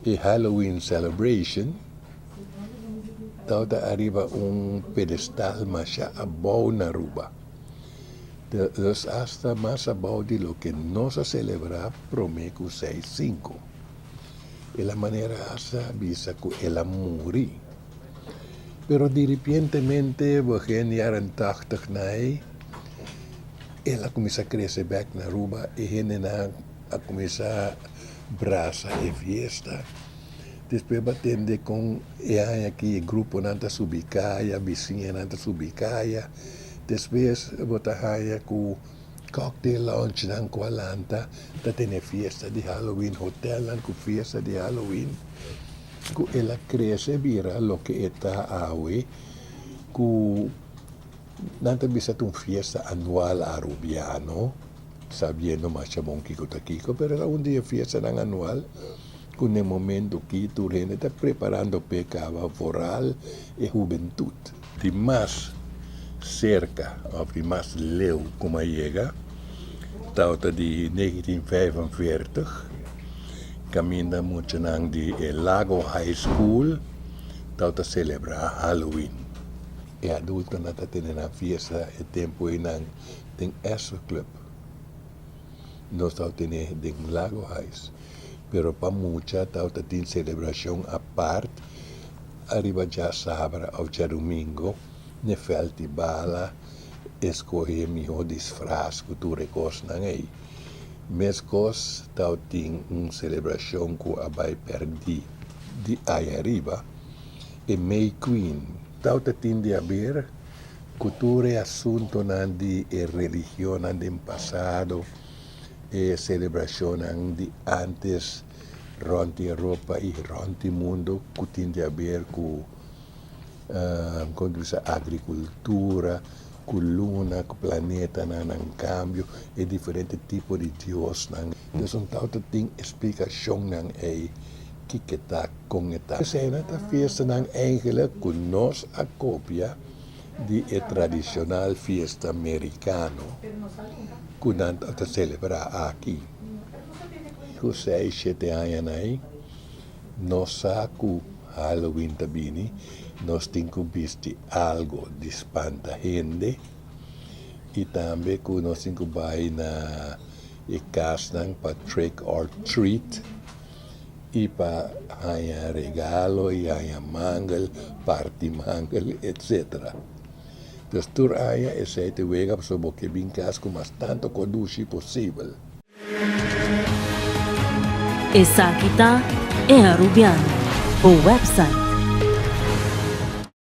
E Halloween celebration tabata ariba un pedestal masha abou na Aruba. Dus hasta mas abou di loke nos a celebra prome cu seis cinco. El a manera hasta bisa cu el a muri. Pero diripientemente begin jaren tachtig na el a cuminsa crece bek na Aruba e hendenan a cuminsa brasa e fiesta. Despues bo a tende con e aña aki e gruponan ta subi caya, bisiñanan ta subi caya. Despues bo ta haya cu cocktail loungenan cu a lanta ta tene fiesta di Halloween, hotelnan cu fiesta di Halloween, cu el a crece bira loke e ta awe, cu nan ta bisa ta un fiesta anual Arubiano. Sabiendo masha bon kiko ta kiko, pero ta un di e fiestanan anual ku n'e momento ki tur hende ta preparando p'e kaba, vooral e hubentut. Di mas serka òf di mas leu ku mi a yega tabata di negentien vijfenveertig, kaminda muchanan di e Lago High School tabata selebrá Halloween. E adultonan ta tene nan fiesta e tempu einan den Esser Club. Nos tabata tene den Lago Huis, pero pa mucha tabata tin celebracion apart ariba djasabra of djadomingo n'e veld di bala, escoge miho disfraz cu tur e cosnan ey. Mescos tabatin un celebracion cu a bay perdi di aya ariba, e May Queen. Tabata tin di haber Ku tur e asuntonan di e religionnan den pasado, e selebrashonnan di ántes rònt di Europa i rònt di mundu ku tin di haber ku kon ta bisa agrikultura, ku luna, ku planetanan nan kambio, e diferente tipo di diosnan. Dus un tawata tin e splikashonnan ei kiko ta, kon e ta. Eseinan ta fiestanan eigenlik ku nos a kopia di e tradicional fiesta mericano cu nan ta celebra aki. Cu seis, shete aña nai, nos sa cu Halloween ta bini, nos tin cu bisti algo di spanta hende y tambe cu nos tin cu bay na e casnan pa trick or treat. I pa haña regalo i haña mangel, parti mangel, etcetera. Dus tur aña esei ta wega pasobra bo ke bin kas ku mas tantu kodushi posibel. Esaki ta E Arubiano, bo website.